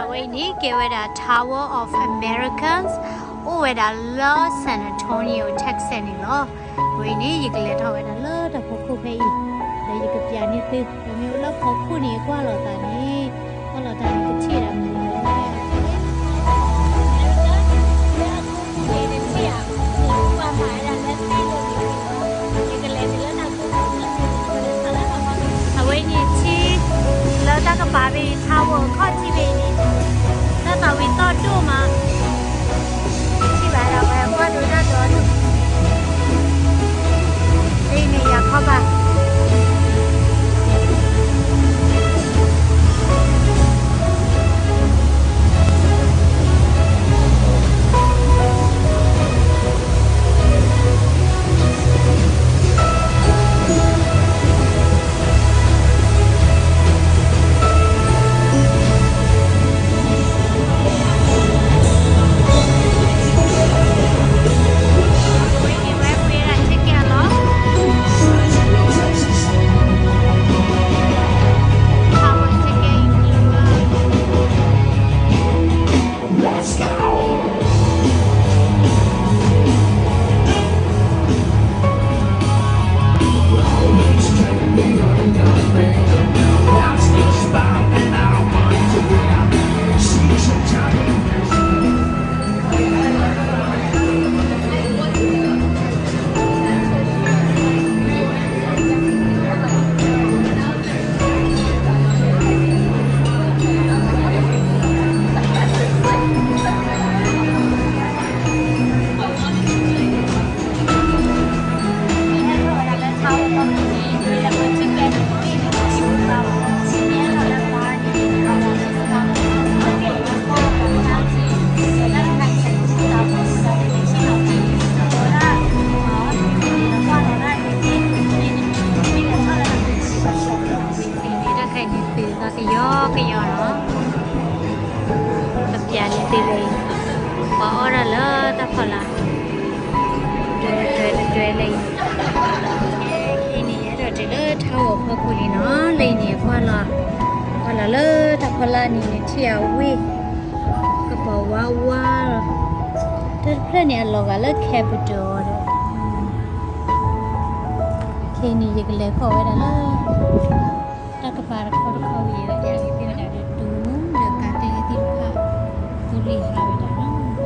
အဝဲအံၤန့ၣ် ကဲဝဲဒၣ် Tower of Americas, အိၣ်ဝဲဒၣ်လၢ San Antonio Texas န့ၣ်လီၤ. အဝဲအံၤန့ၣ် ယကလဲၤထီၣ်ဝဲဒၣ်လၢတၢ်ဖီခိၣ်ဖဲအံၤ, ဒီးယကပျးန့ၢ်သု, ပမ့ၢ်အိၣ်လၢဖီခိၣ်န့ၣ် ကွၢ်လိာ်သးန့ၣ်, ကွၢ်လိာ်သးန့ၣ် ကထံၣ်ဒၣ်မနုၤလဲၣ်. အဝဲအံၤန့ၣ်ထံၣ် လၢတၢ်ကပၤဖဲအံၤ ထါဝဲအခီၣ်ထံးဖဲအံၤ တၢ်သးဝံၤသီၣ်ဒိၣ်မး, ထံၣ်ဘၣ်ဒၣ်ဝဲကွၢ်ဒိတၢ်ဒိးဒိၣ်, လၢအံၤန့ၣ်ယၤခီဘၣ် တၢ်ခဲအံၤန့ၣ် သုးသီကယီကယီလီၤ. ကပျးန့ၢ်သုလၢ ပှၤအီၣ်ဒၣ်လၢတၢ်ဖီလာ် တဒွဲတဒွဲတဒွဲလၢအံၤ, ခဲအံၤန့ၣ် ယအဲၣ်ဒိးတုၤလၢထါဝဲဖီခိၣ်လံနီၤ, လၢအံၤန့ၣ် ကွၢ်လီၤ, ကွၢ်လီၤလၢတၢ်ဖီလာ်န့ၣ် နထံၣ်အဝ့ၢ် ကပီၤဝါဝါလီၤ, တၢ်တဖျၢၣ်န့ၣ် အလီၤဂာ်လၢ Capitol ဒီး ခဲအံၤန့ၣ် ယကလဲၤခီၣ်ဝဲဒၣ်လၢ တၢ်ကပၤတခီတခီဝံၤဒီး ယကသ့ၣ်ဝဲဒၣ်ဒီး တူၢ်ဒီးကးတ့ၢ်သ့ၣ်တဖၣ် သူလ့ၤဟးဝဲဒၣ်နီၤ,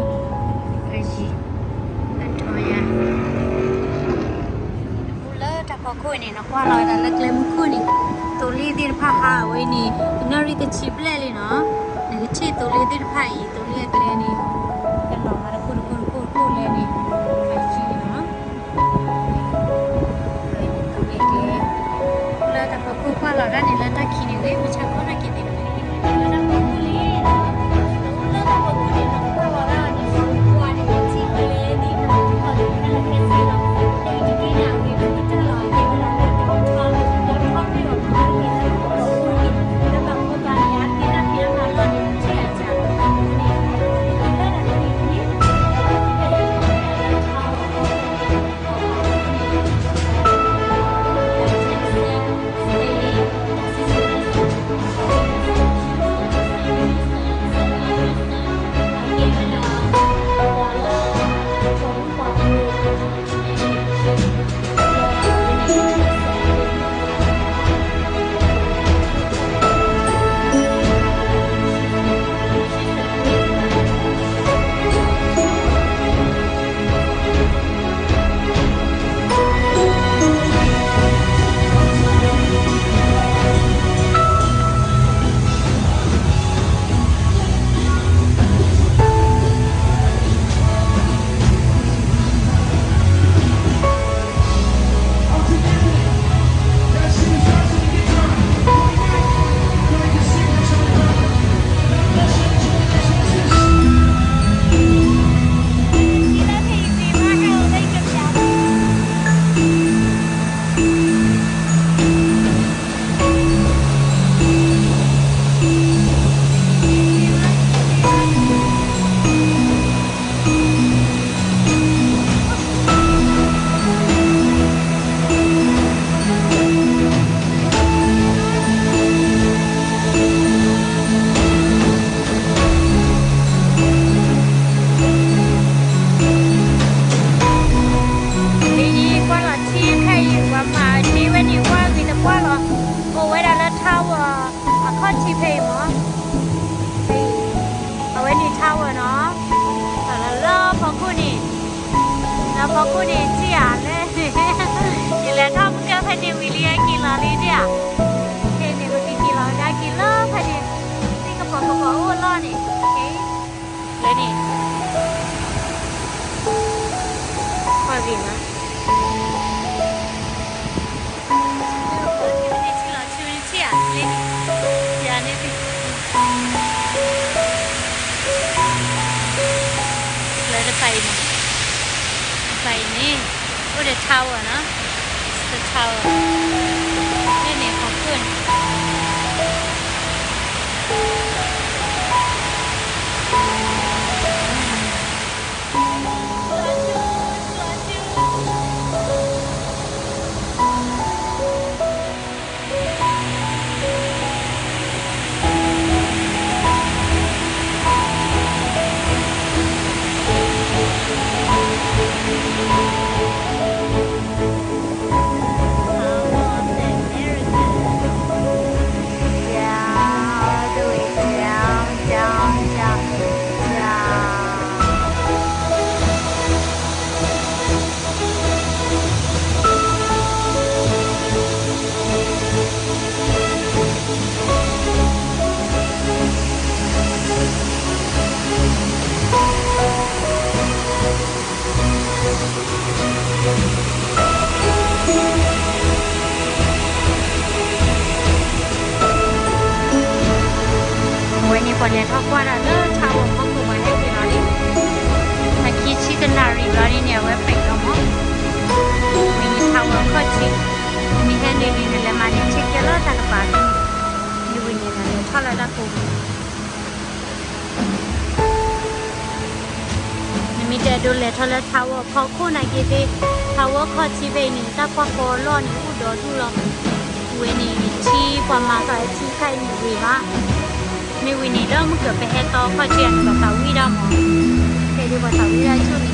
အယံၤ အထီယါ လၢတၢ်ဖီခိၣ်န့ၣ် နကွၢ်လီၤဝဲဒၣ်လၢကျဲမုၢ်ခိၣ်န့ၣ် သိလ့ၣ်သ့ၣ်တဖၣ်ဟးဝဲန့ၣ် တနၣ်ရံၣ်တဆံဘျဲၣ်လံနီၤ, နကထံၣ်သိလ့ၣ်သ့ၣ်တဖၣ်အံၤ သိလ့ၣ်အကျဲန့ၣ် ကလီၤမးတခိၣ်တခိၣ်တခိၣ်တခိၣ်လဲၣ်န့ၣ် အယံၤနီၤ လၢတၢ်ဖီခိၣ်ကွၢ်လီၤတၢ်န့ၣ် လၢတၢ်ခံးန့ၣ် ဂ့ၢ်မုၢ်ဆါခီတၢ်ခံးသ့ၣ်တဖၣ်န့ၣ် လၢတၢ်ဖီခိၣ်န့ၣ် လၢတၢ်ဖီခိၣ်န့ၣ် နကွၢ်လီၤတၢ်န့ၣ် ပှၤန့ၣ် ထံၣ်ဝဲလၢ ထံဖဲအံၤမး, အဝဲန့ၣ် tower နီၤ, လၢဖီခိၣ်န့ၣ်, လၢဖီခိၣ်န့ၣ် ထံၣ်ဧါလဲၣ်, ယလဲၤထီၣ်မုၢ်ကၢဖဲန့ၣ်ဝံၤလံ ဟဲက့ၤလီၤလံဒၣ်ဧါ, ဖဲန့ၣ် ပကက့ၤလီၤဒၣ်က့ၤလၢဖဲန့ၣ်, သ့ၣ်ကပီၤကပီၤအိၣ်အလီၢ်န့ၣ်, လၢန့ၣ်, ကွၢ်ဂ့ၤမး ထံမ့ၢ်ထံၣ်လီၤ ထံမ့ၢ်ထံၣ်ဧါ, လၢန့ၣ်, ယၤန့ၣ်, လၢတပၤအံၤမး, တပၤအံၤန့ၣ်, အိၣ်ဒီး tower နီၤ, ဒီး tower, လၢန့ၣ်ဖီခိၣ်န့ၣ် အဝဲန့ၣ် ပှၤလဲၤထီၣ်ကွၢ်တၢ်လၢ tower ဖီခိၣ် ပှၤဟဲက့ၤလီၤလံ, အခံဆံတနၣ်ရံၣ်ဘျီဒ်န့ၣ် အဝဲပံာ်လီၤမး, ဝံၤန့ၣ် tower ခီၣ်ထံး, မ့ၢ်ဟဲနုာ်လံန့ၣ် လဲၤမၤန့ၢ် ticket လၢတၢ်ကပၤန့ၣ်, မ့ၢ်ဝံၤန့ၣ် လဲၤထီၣ်လၢတၢ်ကိးပူၤ နမ့ၢ်တဲဒိးလဲၤထီၣ်လၢ tower ဖီခိၣ်နာ်က့သ့ၣ်, tower ခီၣ်ထံးဖဲအံၤန့ၣ် တၢ်ကွၢ်ကီအလီၢ်န့ၣ် အိၣ်ဒီဒူၣ်လီၤ, ဝဲန့ၣ် ထံပှၤမၤသးထံခါအံၤန့ၣ်ဂ့ၤမး, မ့ၢ်ဝံၤန့ၣ် လၢမုၢ်ကၢၤပဟဲသီခီၣ်ထံးန့ၣ် ပှၤသးဝံၣ်ဒၣ်မး, ဖဲဒၣ်ပှၤသးဝံၣ်ဒၣ်ဆိၣ်